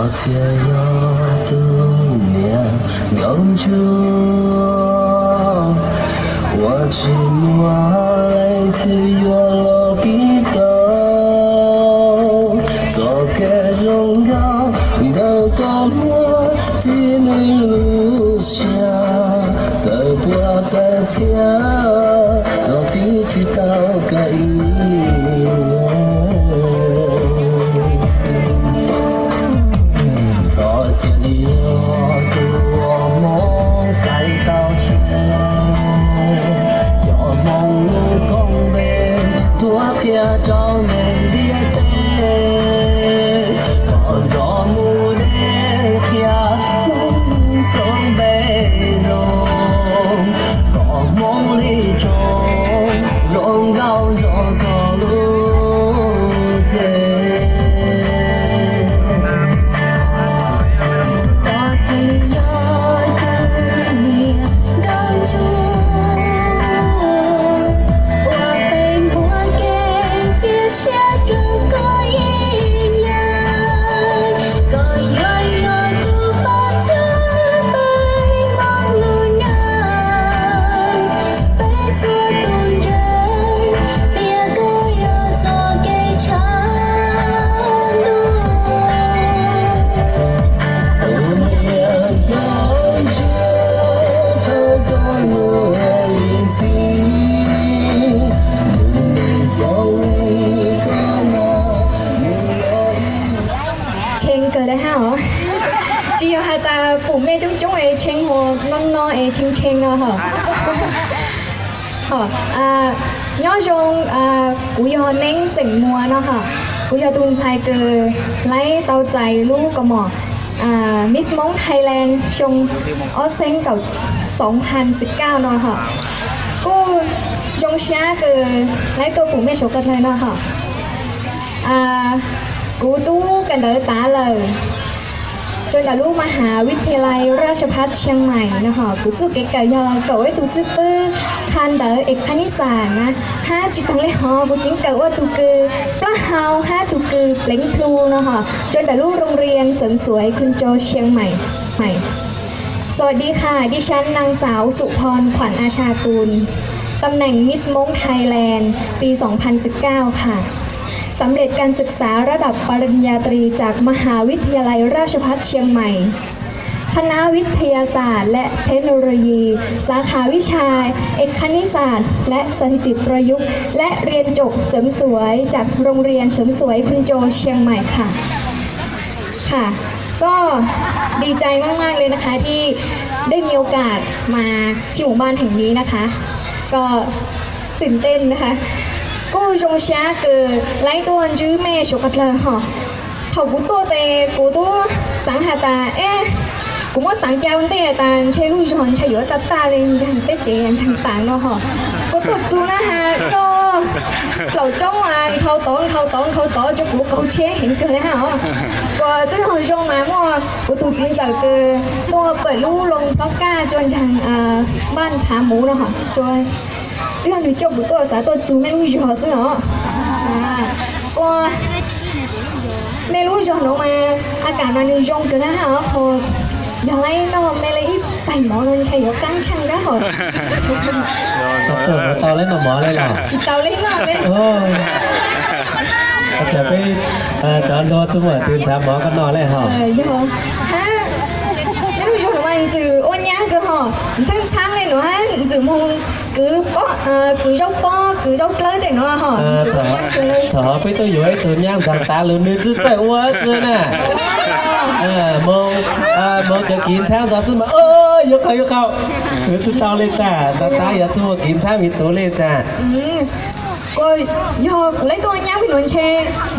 Thiaj yog tus niam nkauj ntsuag uas tsis muaj leej twg yuav los pib tau txoj kev zoo nkauj ntawm koj muaj tib neeg lub siab. Tawm puas tawm thiab los txib tsis tau koj ib. Koj cia li yog tus uas hmoov xaiv tau tshiab, cov hmoov lub koob npe tuaj qhia rau neeg ntiaj teb, koj nrog mus deb qhia lub koob npe zoo, koj hmoov li tsoom zoo nkauj nrog koj lub cev. Tshee kawg li hab os. Tsis yog has tas pum mej coob coob es tshee, hu no no es tshee tshee no hos. Nyob zoo, kuv yog Neeb xeem Muas no hos. Kuv yog tus ntxhais kws laib tau txais lub kos mom Miss Hmoob Thailand xyoo ob txheeb kaum, xoov phav txwm kaum no hos. Kuj zoo sab kws laib tuaj pum mej saum qhov dawg no hos. Kuv tub kawm ntawv tav lawm rau ntawm lub มหาวิทยาลัยราชภัฏเชียงใหม่ no hos. Kuv txuj kev kawm yog kawm ua ib tug xib fwb qha ntawv es khab nib xas na, hab tsis taag le hov kuv tseem kawm ua tug kws plaub hau hab tug kws pleev plhu no hos, rau ntawm lub โรงเรียนเสริมสวยคุณโจเชียงใหม่ สวัสดีค่ะ ดิฉันนางสาวสุพรขวัญอาชากุล ตำแหน่ง Miss มงไทยแลนด์ ปี สองพันสิบเก้า ค่ะ สำเร็จการศึกษาระดับปริญญาตรีจากมหาวิทยาลัยราชภัฏเชียงใหม่ คณะวิทยาศาสตร์และเทคโนโลยี สาขาวิชาเอกคณิตศาสตร์และสถิติประยุกต์ และเรียนจบเสริมสวยจากโรงเรียนเสริมสวยคุณโจเชียงใหม่ค่ะ ค่ะ ก็ดีใจมากๆเลยนะคะที่ได้มีโอกาสมาที่หมู่บ้านแห่งนี้นะคะ ก็ตื่นเต้นนะคะ kuj zoo sab kws laib tuaj ntsib mej suav qhov dlawg hos. Thaum kuv tuaj tes kuv tub xaav has tas, e, kuv muab xaav ca ua ntej tas ntshe lub zog ntshe yuav tag tag li, ntshai peb tsev ntshai tas no hos. Kuv tuaj txug na has no, laum tsoob mas nkhaus tod nkhaus tod nkhaus tod, tso kuv qaug tsheb heev kawg le hab os. Kuas twb yog zoo mas muaj kuv tus txiv ntxawm kws tuaj pawm lub loo plob kaj rua ntsaag npaj thav muv no hos, twb yog nwg coj kuv tuaj, xaav tuaj txug mej lub zog xwb os. Kuas mej lub zog nuav mas a kam mas nwg zoo kawg na hab os. Yog laib noj mej le ib paig mov no ntshai yuav qaab tshaaj dab hos. Tau le noj mov le los? Tsis tau le noj le. Peb cov nraug tub muam twg nrhav mov koj noj le hos? Yog hab, mej lub zog nuav mas ntxwm ua nyaab kawg hos, ntxhab ntxhab le nuav hab ntxwm moog kwv, kwv zaub pob kwv zaub dlawb tej nuav hos. Thaum hov peb tuaj yuav ib tug nyaab ntxhais tav lug nwg tsi txawj ua xwb na. Moog, moog cov kiv ntxhab ntxov xwb mas yuav qaug yuav qaug, kwv tsi tau le tag, ntxhais tav yog tsi muaj kiv ntxhab miv tuv le tag. Kuas yog kuv le tuaj nyaab peb nuav ntshe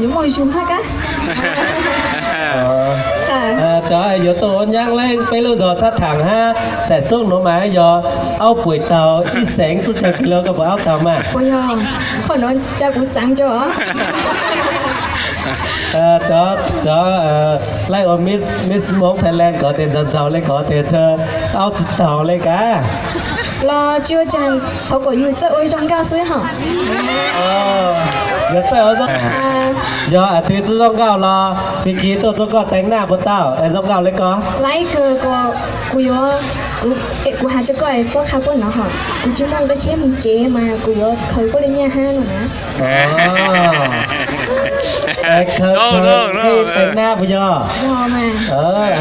yuav muaj zug hab kab. Cov yuav tuaj ua nyaab le peb lub zog thab thaam hab taim txoob nuav mas yog aub puim taug ib xeev tub caag kis lug koj puas aub taug mas. Qhov nuav tsa kuv xaav tso. Cov, cov laib ua Miss Hmoob Thailand kov tes ntxaug ntxaug le kov tes aub tsi taug le kab. Los tsi ua caag, thov kom yug txawj ua zoo nkauj xwb hos. Yog txawj, yog twg txawj zoo nkauj los Pis Kis tuaj rau koj teev naj puas tau, zoo nkauj li ko. Laib kawg, kuv yuav, kuv hais rau koj, koj qha puab no hos, kuv tsis muaj nqi tsheb mus tsev mas kuv yuav khaws koj li nyaj hab no na. Khaws teev naj puas yog?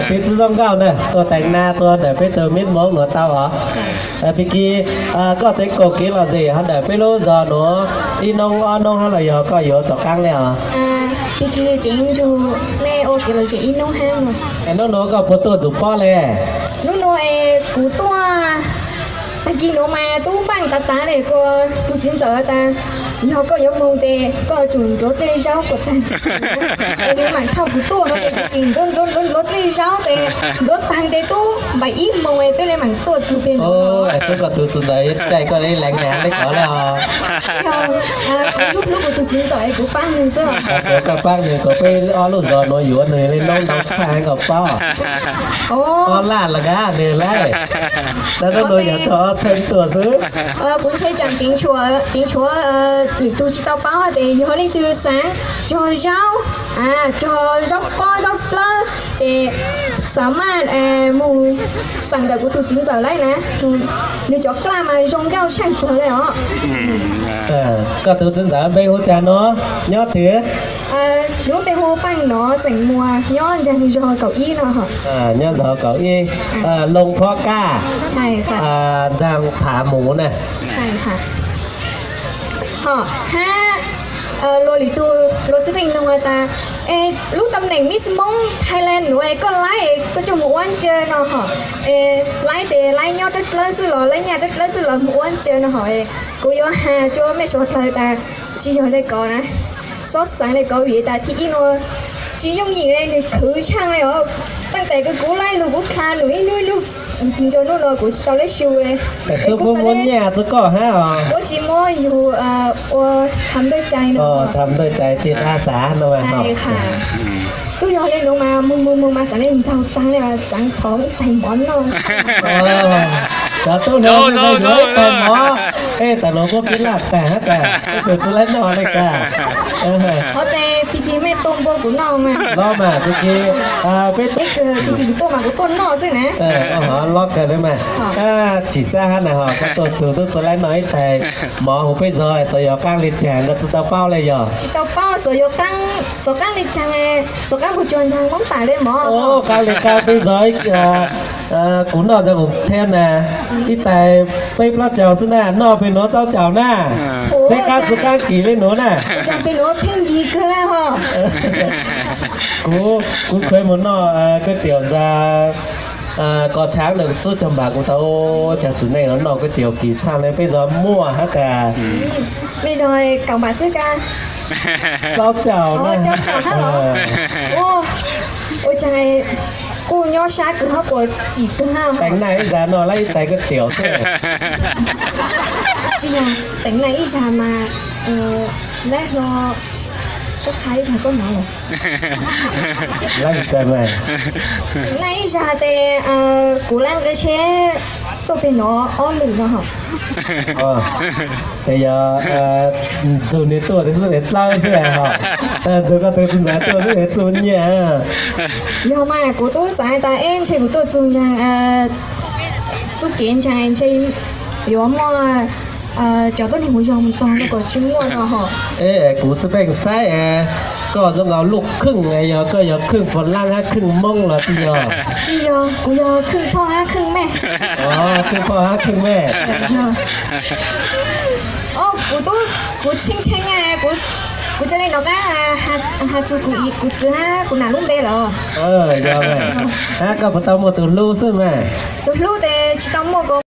Twg txawj zoo nkauj na, tuaj teev naj rau ntawm peb tug mib Hmoob nuav tau os. Pis Kis, koj tseem kaum kev lom zem hov ntawm peb lub zos nuav ib nub ob nub hab los yog koj yuav rov qaab le os? Pis Kis tseem nrug mej ua kev lom zem ib nub hab. Es nub nuav koj puas tuaj ntxuv pob le? Nub nuav es kuv tuaj, tag kis nuav mas tub npaaj tav tav le, kuas tug txiv ntxawm tas, yog koj yuav moog tes koj tsum ntxuav dlej zaub kuas tag, es nws maam thauj kuv tuaj no es kuv tseem ntxuav ntxuav ntxuav ntxuav dlej zaub tes ntxuav tag tes tub npaum ib moos es peb le maam tuaj txug peg nuav. Tub, koj tug txiv ntxawm caij koj le lees na le kov le os. Kuv hlub hlub kuv tug txiv ntxawm es kuv paab nwg xwb. Koj paab nwg, kuas peb ob lub zos nuav yuav nwg le noob ntau tshaj koj paub. Ob laj los kav nwg laib. Tab sis nwg yog txog ob txheej tuaj xwb. Kuv ntshai tsam tseem tshuav, tseem tshuav lwm tug tsis tau paub hab tes yog leej twg xaav cog zaub, cog zaub pob zaub dlawb tes xam maj mus xeem ntawm kuv tug txiv ntxawm laib na, nwg cov klaj mas zoo nkauj tshaaj plawg le os. Koj tug txiv ntxawm npe hu cas no, nyob twg? Lub npe hu Paaj Nov, xeem Muas, nyob ntsaag zog kaum ib no. Nyob zog kaum ib, Loos Phob Kaj, ntsaag Phav Muv na. Hos hab luag lwm tug luag xwb pheej nug tas, es lub tam neem Miss Hmoob Thailand nuav es koj laib es koj coj mus ua ntsa no hos, es laib tes laib nyob dlawb dlawb xwb los laib nyaj dlawb dlawb xwb los mus ua ntsa no hos, kuv yuav has rua mej suav dlawg tas tsis yog le ko na. Xob xaav le ko vim tas thib ib no tsis yooj yim le, nwg khwv tshaaj le os. Taaj tes kws kuv laib lug kuv dlha nwg ib nub ib nub, txug ntua nub no kuv tsis tau leb su le. Kuv muab nyaj rua koj hab os. Kuv tsis muab yug ua tham ntawj cai no. Tham ntawj cai tig dab xav no. Tub yog le nuav mas moog moog moog mas xaav le ntaug taag le mas xaav thov ib taig mov noj. Cov tub hluas yuav ib taig mov, es tas nuav kuv kev laj taag hab tas, tug tsi laib noj le tas. Qhov tes Pig Kig mej tua npua kuv noj mas. Lob mas Pig Kig, peb tub, Pig Kig tuaj mas kuv tuaj noj xwb na. Lob kawg le mas. Tsim txaj hab na hos koj tuaj txug tub tsi laib noj ib taig mov huv peb zog, txawm yog qaab le caag koj tsi tau paub le yog? Tsis tau paub, txawm yog qaab, txawm qaab le caag, txawm qaab puas tsuag ncaag Moob Tam le mov. Qaab le qaab peb zog, kuv noj ntawd kuv thiab na, ib taig peb plaub caug xwb na, noj peg nuav tau caum na. Peb qaab txug qaab kis le nuav na. Kuv, kuv kheev mus noj kawg tiav ntag. Koj tshaav ntawm txub cog npam kuv tau, cov txiv neej no noj kawg tiav kis tshaj le peb zog muaj hab tas. Mej zog kaum npam xwb ka. Plaub caug na. Ua caag kuj nyob sab kawg hab, kuas tim kawg hab. Teev naj ib zag noj laib ib taig kawg tiav xwb. Tsis yog teev naj ib zag mas laib hlo, sab qha ib tag koj mov lawm. Laib tag mas. Teev naj ib zag tes kuv laib nqe tsheb tuaj peg no ob lwm no hos. Tes yog nrug nwg tuaj tes xwb es dlawb xwb hos, nrug koj tug txiv ntxawm tuaj xwb es txuj nyiaj. Yog mas kuv tub xaav tas eb ntshe kuv tuaj txug ntsaag, txuj kev ntsaag ntshe yuav muaj cov tuab neeg mus yog mus txog no kom tsi muaj no hos. Es kuv xwb pheej xaiv, koj zoo nkaus luj kheej, yog koj yog kheej Fas Laab hab kheej Moob los tsi yog? Tsi yog, kuv yog kheej phauj hab kheej mej. Kheej phauj hab kheej mej. Kuv tub, kuv tshee tshee na, kuv ca le nov qaab has txug kuv txiv hab kuv nam lub npe lawm. Yog, hab koj puas tau muaj tug hlub xwb mas? Tug hlub tes tsi tau muaj ko.